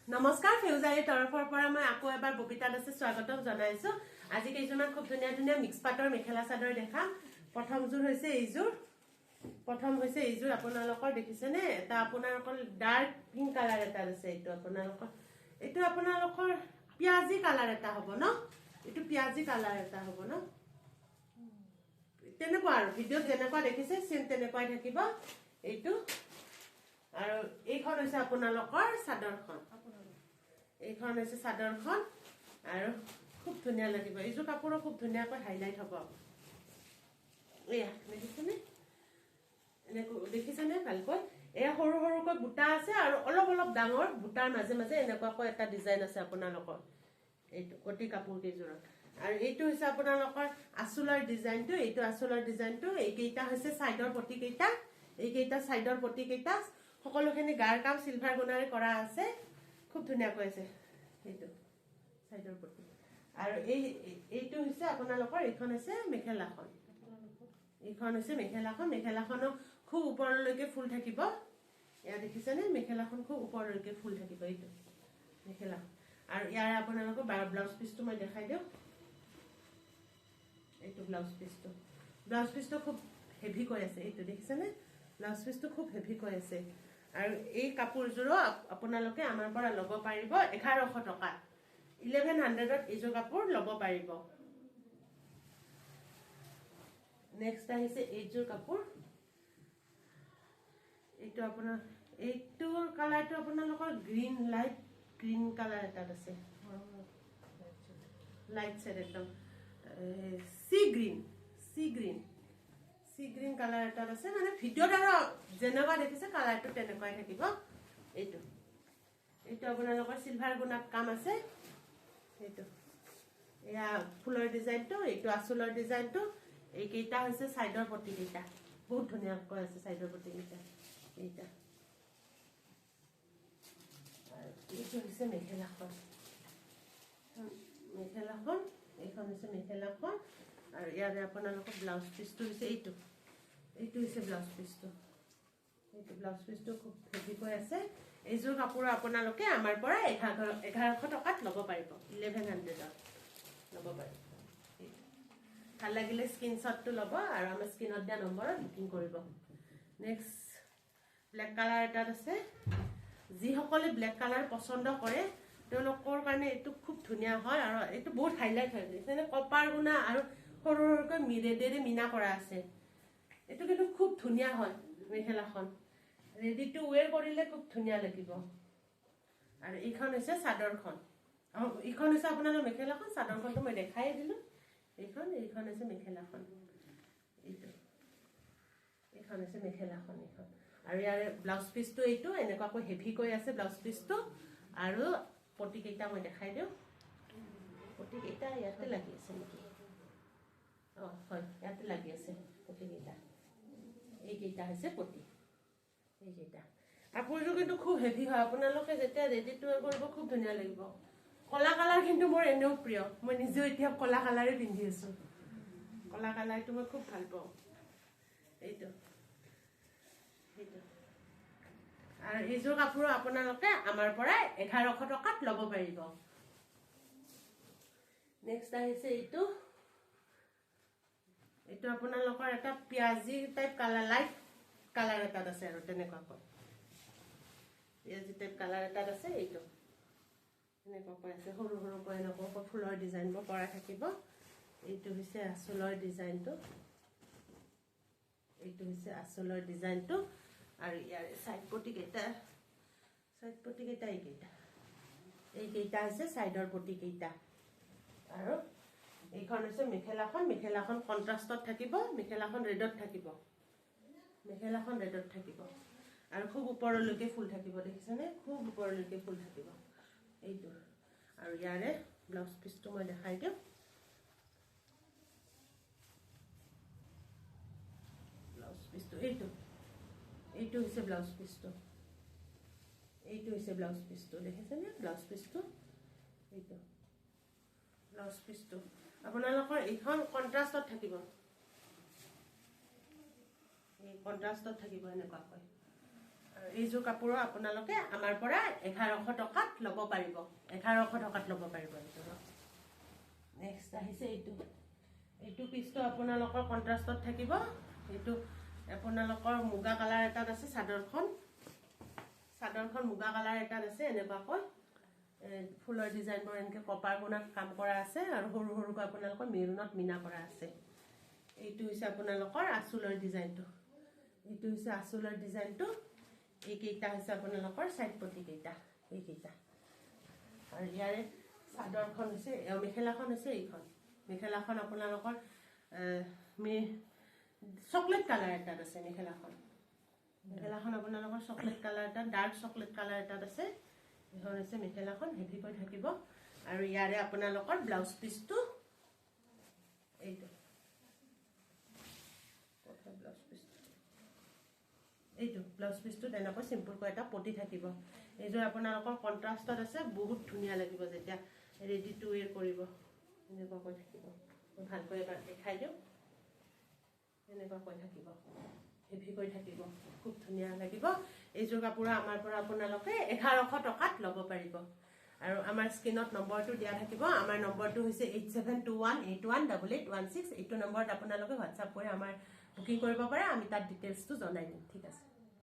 নমস্কাৰ, সেউজাৰীৰ তৰফৰ পৰা মই আকৌ এবাৰ ববিতা দাসে স্বাগতম জনাইছো। আজি কেইযোৰমান খুব ধুনীয়া ধুনীয়া মিক্স পাটৰ মেখেলা চাদৰ দেখাম। প্ৰথমযোৰ হৈছে এইযোৰ। প্ৰথম হৈছে এইযোৰ, আপোনালোকৰ দেখিছেনে? এটা আপোনালোকৰ ডাৰ্ক পিংক কালাৰ এটা আছে। এইটো আপোনালোকৰ পিয়াজি কালাৰ এটা হ'ব ন? এইটো পিয়াজি কালাৰ এটা হ'ব ন? তেনেকুৱা আৰু ভিডিঅ'ত যেনেকুৱা দেখিছে, চেম তেনেকুৱাই থাকিব এইটো। আৰু এইখন হৈছে আপোনালোকৰ চাদৰখন। এইখন হৈছে চাদৰখন আৰু খুব ধুনীয়া লাগিব। এইযোৰ কাপোৰো খুব ধুনীয়াকৈ হাইলাইট হ'ব। এয়া দেখিছেনে? এনেকৈ দেখিছেনে ভালকৈ? এয়া সৰু সৰুকৈ বুটা আছে আৰু অলপ অলপ ডাঙৰ বুটাৰ মাজে মাজে এনেকুৱাকৈ এটা ডিজাইন আছে আপোনালোকৰ এইটো গোটেই কাপোৰ কেইযোৰত। আৰু এইটো হৈছে আপোনালোকৰ আচলৰ ডিজাইনটো। এইটো আচলৰ ডিজাইনটো। এইকেইটা হৈছে চাইডৰ পটিকেইটা। এইকেইটা চাইডৰ পটিকেইটা। সকলোখিনি গাৰ কাম চিলভাৰ গুণাৰে কৰা আছে। খুব ধুনীয়াকৈ আছে এইটো চাইডৰ পটি। আৰু এইটো হৈছে আপোনালোকৰ, এইখন হৈছে মেখেলাখন। এইখন হৈছে মেখেলাখন। মেখেলাখনো খুব ওপৰলৈকে ফুল থাকিব। এয়া দেখিছেনে? মেখেলাখন খুব ওপৰলৈকে ফুল থাকিব। এইটো মেখেলাখন। আৰু ইয়াৰে আপোনালোকৰ ব্লাউজ পিচটো মই দেখাই দিওঁ। এইটো ব্লাউজ পিচটো। ব্লাউজ পিচটো খুব হেভিকৈ আছে। এইটো দেখিছেনে? ব্লাউজ পিচটো খুব হেভিকৈ আছে। আৰু এই কাপোৰযোৰো আপোনালোকে আমাৰ পৰা ল'ব পাৰিব 1100 টকাত। 1100ত এইযোৰ কাপোৰ ল'ব পাৰিব। নেক্সট আহিছে এইযোৰ কাপোৰ। এইটো আপোনাৰ, এইটোৰ কালাৰটো আপোনালোকৰ গ্ৰীণ, লাইট গ্ৰীণ কালাৰ এটাত আছে। লাইট শ্বেড একদম, sea green, sea green, sea green colour এটাত আছে। মানে ভিডিঅ'ত আৰু যেনেকুৱা দেখিছে, কালাৰটো তেনেকুৱাই থাকিব। এইটো আপোনালোকৰ চিলভাৰ গুণাত কাম আছে। এইটো এয়া ফুলৰ ডিজাইনটো, এইটো আচলৰ ডিজাইনটো। এইকেইটা হৈছে চাইডৰ পটিকেইটা। বহুত ধুনীয়াকৈ আছে চাইডৰ পটিকেইটা এইটা। আৰু এইটো হৈছে মেখেলাখন। মেখেলাখন, এইখন হৈছে মেখেলাখন। আৰু ইয়াৰে আপোনালোকৰ ব্লাউজ পিচটো হৈছে এইটো। এইটো হৈছে ব্লাউজ পিচটো। এইটো ব্লাউজ পিচটো খুব হেভিকৈ আছে। এইযোৰ কাপোৰ আপোনালোকে আমাৰ পৰা 1100 টকাত ল'ব পাৰিব। 1100ত ল'ব পাৰিব। এইটো। ভাল লাগিলে স্ক্ৰীনশ্বটটো ল'ব আৰু আমাৰ স্ক্ৰীণত দিয়া নম্বৰত বুকিং কৰিব। নেক্সট ব্লেক কালাৰ এটাত আছে। যিসকলে ব্লেক কালাৰ পচন্দ কৰে, তেওঁলোকৰ কাৰণে এইটো খুব ধুনীয়া হয় আৰু এইটো বহুত হাইলাইট হয়। যেনে কপাৰ গুণা আৰু সৰু সৰুকৈ ৰেডেৰে মীনা কৰা আছে। এইটো কিন্তু খুব ধুনীয়া হয় মেখেলাখন। ৰেডি টু ৱেৰ কৰিলে খুব ধুনীয়া লাগিব। আৰু এইখন হৈছে চাদৰখন। এইখন হৈছে আপোনালোকৰ মেখেলাখন। চাদৰখনটো মই দেখাই দিলো। এইখন হৈছে মেখেলাখন। এইটো, এইখন হৈছে মেখেলাখন এইখন। আৰু ইয়াৰে ব্লাউজ পিচটো এইটো, এনেকুৱাকৈ হেভিকৈ আছে ব্লাউজ পিচটো। আৰু পটিকেইটা মই দেখাই দিওঁ। পটিকেইটা ইয়াতে লাগি আছে নেকি? অঁ হয়, ইয়াতে লাগি আছে পটিকেইটা। এইকেইটা হৈছে পটি, এইকেইটা। কাপোৰযোৰ কিন্তু খুব হেভি হয়। আপোনালোকে যেতিয়া ৰেডি টু কৰিব, খুব ধুনীয়া লাগিব। কলা কালাৰ কিন্তু মোৰ এনেও প্ৰিয়। মই নিজেও এতিয়া কলা কালাৰে পিন্ধি আছো। কলা কালাৰটো মই খুব ভাল পাওঁ। এইটো, সেইটো। আৰু এইযোৰ কাপোৰো আপোনালোকে আমাৰ পৰা 1100 টকাত ল'ব পাৰিব। নেক্সট আহিছে এইটো। এইটো আপোনালোকৰ এটা পিয়াজি টাইপ কালাৰ, লাইট কালাৰ এটাত আছে আৰু তেনেকুৱাকৈ পিয়াজি টাইপ কালাৰ এটাত আছে। এইটো এনেকুৱাকৈ আছে, সৰু সৰুকৈ এনেকুৱাকৈ ফুলৰ ডিজাইনবোৰ কৰা থাকিব। এইটো হৈছে আচলৰ ডিজাইনটো। এইটো হৈছে আচলৰ ডিজাইনটো। আৰু ইয়াৰ চাইড পটিকেইটা, চাইড পটিকেইটা এইকেইটা। এইকেইটা হৈছে চাইডৰ পটিকেইটা। আৰু এইখন হৈছে মেখেলাখন। মেখেলাখন কণ্ট্ৰাষ্টত থাকিব। মেখেলাখন ৰেডত থাকিব। মেখেলাখন ৰেডত থাকিব আৰু খুব ওপৰলৈকে ফুল থাকিব। দেখিছেনে? খুব ওপৰলৈকে ফুল থাকিব এইটো। আৰু ইয়াৰে ব্লাউজ পিচটো মই দেখাই দিওঁ। ব্লাউজ পিচটো এইটো। এইটো হৈছে ব্লাউজ পিচটো। এইটো হৈছে ব্লাউজ পিচটো। দেখিছেনে ব্লাউজ পিচটো? এইটো ব্লাউজ পিচটো। আপোনালোকৰ এইখন কণ্ট্ৰাষ্টত থাকিব। এই কণ্ট্ৰাষ্টত থাকিব এনেকুৱাকৈ। আৰু এইযোৰ কাপোৰো আপোনালোকে আমাৰ পৰা 1100 টকাত ল'ব পাৰিব। 1100 টকাত ল'ব পাৰিব এইযোৰ। নেক্সট আহিছে এইটো। এইটো পিচটো আপোনালোকৰ কণ্ট্ৰাষ্টত থাকিব। এইটো আপোনালোকৰ মুগা কালাৰ এটাত আছে চাদৰখন। চাদৰখন মুগা কালাৰ এটাত আছে। এনেকুৱাকৈ ফুলৰ ডিজাইনবোৰ এনেকৈ কপাৰ গুণাত কাম কৰা আছে আৰু সৰু সৰুকৈ আপোনালোকৰ মেৰুনত মীনা কৰা আছে। এইটো হৈছে আপোনালোকৰ আচুলৰ ডিজাইনটো। এইটো হৈছে আচুলৰ ডিজাইনটো। এইকেইটা হৈছে আপোনালোকৰ চাইড পটি কেইটা, এইকেইটা। আৰু ইয়াৰে চাদৰখন হৈছে, মেখেলাখন হৈছে এইখন। মেখেলাখন আপোনালোকৰ চকলেট কালাৰ এটাত আছে মেখেলাখন। মেখেলাখন আপোনালোকৰ চকলেট কালাৰ এটা, ডাৰ্ক চকলেট কালাৰ এটাত আছে। এইখন হৈছে মেখেলাখন, হেভিকৈ থাকিব। আৰু ইয়াৰে আপোনালোকৰ ব্লাউজ পিচটো এইটো। ব্লাউজ পিচটো এইটো। ব্লাউজ পিচটো তেনেকৈ চিম্পুলকৈ এটা পটি থাকিব। এইযোৰ আপোনালোকৰ কণ্ট্ৰাষ্টত আছে, বহুত ধুনীয়া লাগিব যেতিয়া ৰেডি টু ৱেৰ কৰিব। এনেকুৱাকৈ থাকিব। মই ভালকৈ এবাৰ দেখাই দিওঁ। এনেকুৱাকৈ থাকিব, হেভিকৈ থাকিব, খুব ধুনীয়া লাগিব। এইযোৰ কাপোৰ আমাৰ পৰা আপোনালোকে 1100 টকাত ল'ব পাৰিব। আৰু আমাৰ স্ক্ৰীণত নম্বৰটো দিয়া থাকিব। আমাৰ নম্বৰটো হৈছে 8721818816। এইটো নম্বৰত আপোনালোকে হোৱাটছআপ কৰি আমাৰ বুকিং কৰিব পাৰে। আমি তাত ডিটেইলছটো জনাই দিম। ঠিক আছে।